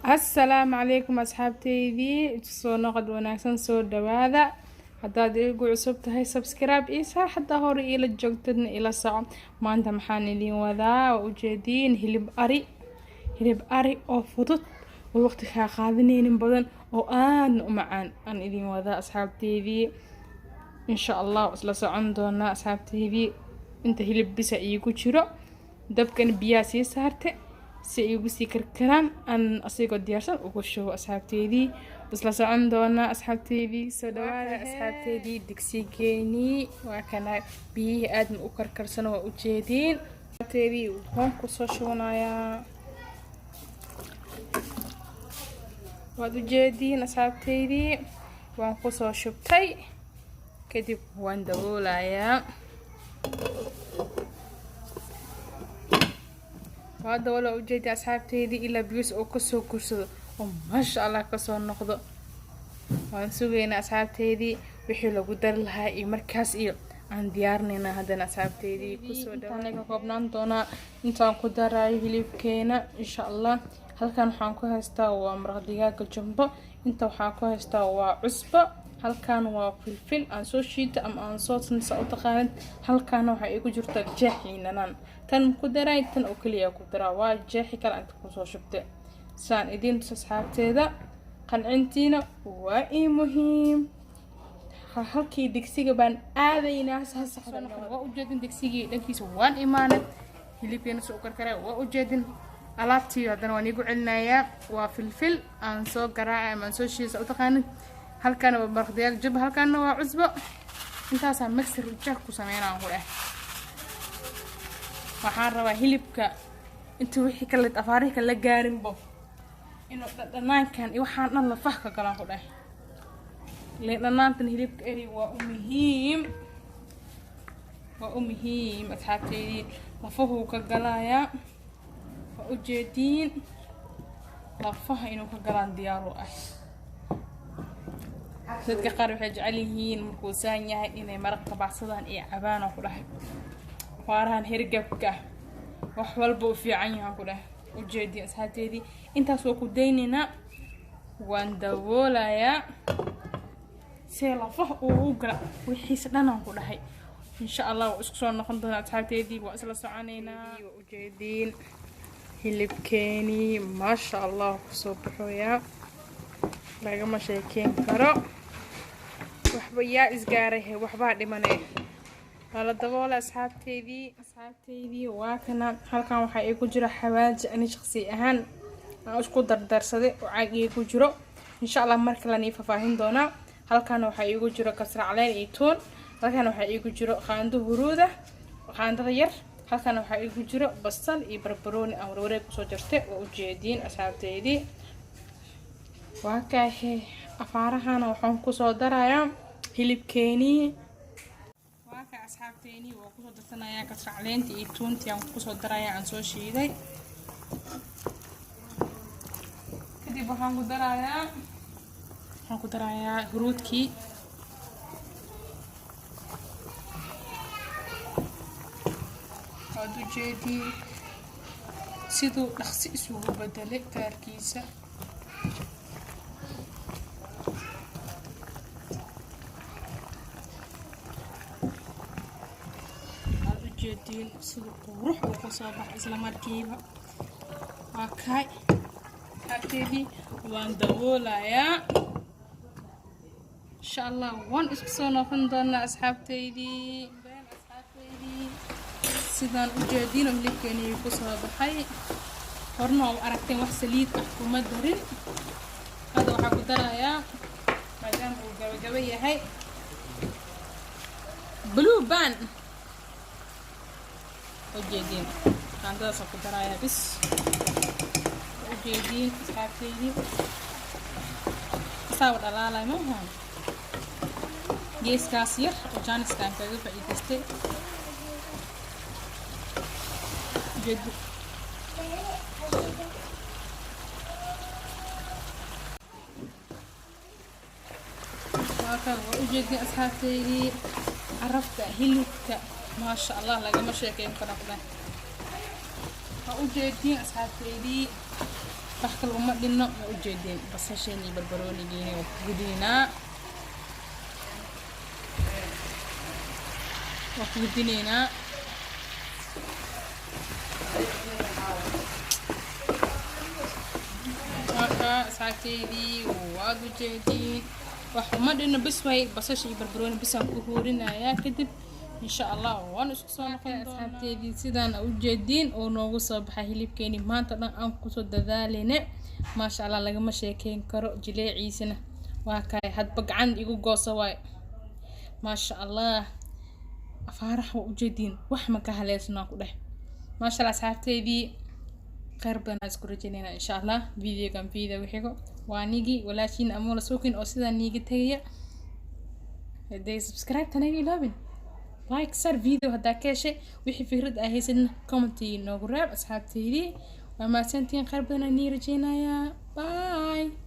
Assalaamu calaykum asxaabteydii, soo noqod wanaagsan, soo dhawaada. Haddaad igu cusub tahay, subscribe ii saar. Haddaa hore iila joogtadna, ila soco. Maanta maxaan idiin wadaa? Waa ujeediin, hilib ari, hilib ari oo fudud oo waqti kaa qaadanaynin badan oo aadna u macaan aan idiin wadaa, asxaabteydii. Insha Allah isla socon doonaa, asxaabteydii. Inta hilib bisa iigu jiro, dabkan biyaha sii saarte si ay igu sii karkaraan, aan asigoo diyaarsan ugu shubo. Asxaabteydii, isla socon doonaa. Asxaabteydii, soo dhawaada. Asxaabteydii, digsigeenii waa kana. Biyihii aadna u karkarsano, waa ujeediin. Asxaabteydii, waan kusoo shubanayaa, waad ujeediin. Asxaabteydii, waan kusoo shubtay, kadib waan daboolayaa. Waa dabool, waa ujeedi, asxaabteydii, ilaa biyus oo kasoo gursado oo maasha Allah kasoo noqdo waan sugaynaa, asxaabteydii. Wixii lagu dari lahaa iyo markaas iyo aan diyaarinaynaa haddana. Asxaabteydii, kusoo dhawaada. Ka koobnaan doonaa intaan ku daraayo hilibkeena, insha Allah. Halkan waxaan ku haystaa waa maraq digaaga jumbo. Inta waxaan ku haystaa waa cusbo. Halkan waa filfil aan soo shiito ama aan soo sansa u taqaanid. Halkaana waxaa igu jirta jeexii nanaan. Tan ku daray, tan oo keliya ku daraa, waa jeexi kale inta kusoo shubtay. Saan idiin tus, asxaabteeda, qancintiina waa ii muhiim. Halkii digsiga baan aadaynaa. Waa ujeedin, digsigii dhankiisa waan imaanay. Hilibkeena soo karkaray, waa ujeedin. Alaabtii haddana waan iigu celinayaa. Waa filfil aan soo garaacay ama aan soo shiisa u taqaanid. Halkaana waa maraq digaag jab, halkaana waa cusbo. Intaasaa mixer jag ku sameynaan ku dheh. Waxaan rabaa hilibka inta wixii kale afaarihi kale la gaarinbo inuu dhadhanaankan iyo waxaan dhan lafah ka galaan ku dheh. Liin dhanaantan hilibka eri waa u muhiim, waa u muhiim, asxaabteydii. Lafuhuu ka galayaa, waa ujeediin. Lafaha inuu ka galaan diyaar u ah. Dadka qaar waxay jecel yihiin markuu saan yahay inay maraq kabacsadaan iyo cabaan oo ku dhahay. Faarahan hergabka wax walba u fiican yahay ku dhahay. Ujeediin, asxaabteedii, intaas waa ku daynaynaa. Waan daboolayaa see lafaha uu u gala wixiisa dhanaan ku dhahay. Insha Allah waa isku soo noqon doonaa, asxaabteedii, waa isla soconaynaa. Waa ujeediin, hilibkeenii maasha Allah kusoo baxooyaa, lagama sheekeyn karo. Waxba yaa isgaaray, waxbaa dhimanay, waa la daboola, asxaabteydii. Asxaabteydii, waa kana. Halkan waxaa iigu jiro xawaaji ani shaqsi ahaan aan isku dardarsaday oo caag iigu jiro. Insha Allah mar kale nii faahfaahin doonaa. Halkan waxaa iigu jiro kabsar caleen iyo tuun. Halkan waxaa iigu jiro qaando huruuda, qaandada yar. Halkan waxaa iigu jiro basal iyo barbarooni aan warwareeg kusoo jartay. Waa ujeediin, asxaabteydii. Waa kaahe, afaarahana waxaan kusoo darayaa hilibkeenii. Waa ka, asxaabteenii, waa kusoo darsanayaa kabsar caleenta iyo tuuntii aan kusoo darayaa aan soo shiiday. Kadib waxaan ku darayaa huruudkii. Waad ujeediin siduu dhaqsi isugu bedelay kalarkiisa. Waad ujeediin siduu qurux uu kusoo baxay isla markiiba. Waa kaay, asxaabteedii, waan daboolayaa. Insha Allah waan isku soo noqon doonaa, asxaabteydii. Asxaabteydii, sidaan ujeediin oo hilibkeenii kusoo baxay, horna oo aragteen, wax saliid ah kuma darin. Hadda waxaa ku darayaa, maadaama uu gabagaba yahay, Blue Band. Ujeediin, qaandadaasaan ku darayaa bis. Ujeediin, asxaabteydii, asaaba dhalaalay maaha. Geeskaas yar oo jaaniskaan kaga faa'iidaystay. Ujeedi, waa kan, waa ujeedin, asxaabteydii. Carafta hilibka maasha Allah lagama sheekeyn karo kudheh. Waa ujeediin, asxaabteydii. Wax kale uma dhinno. Ma ujeedeen basasheeni iyo barbaroonigeeni waa ku gudineynaa, waa ku gudineynaa. Marka asxaabteydii, waad ujeediin, wax uma dhinno, bis way basasha iyo barbarooni bisaan ku huurinayaa. Kadib insha Allah waan isku soo noqon doonaa. Asxaabteedii, sidaan ujeediin oo noogu soo baxay hilibkeeni maanta dhan aan kusoo dadaalayne. Maasha Allah, lagama sheekeyn karo jileeciisana. Waa kay hadba gacan igu goosa waay. Maasha Allah, afaaraha waa ujeediin, wax ma ka haleysnaa ku dheh. Maasha Allah, asxaabteedii, kheyr badan aan isku rajaynayna insha Allah. Videogan video xigo waa anigii walaashiin Amuula Suukin oo sidaa niiga tegaya. Hadday subscribe tanaga iloobin, like sar video haddaa ka heshay, wixii fikrad aa haysadna commentiga noogu reeb. Asxaabteydii, waa mahadsantihiin, kheyr badan aan nii rajaynayaa. Bye.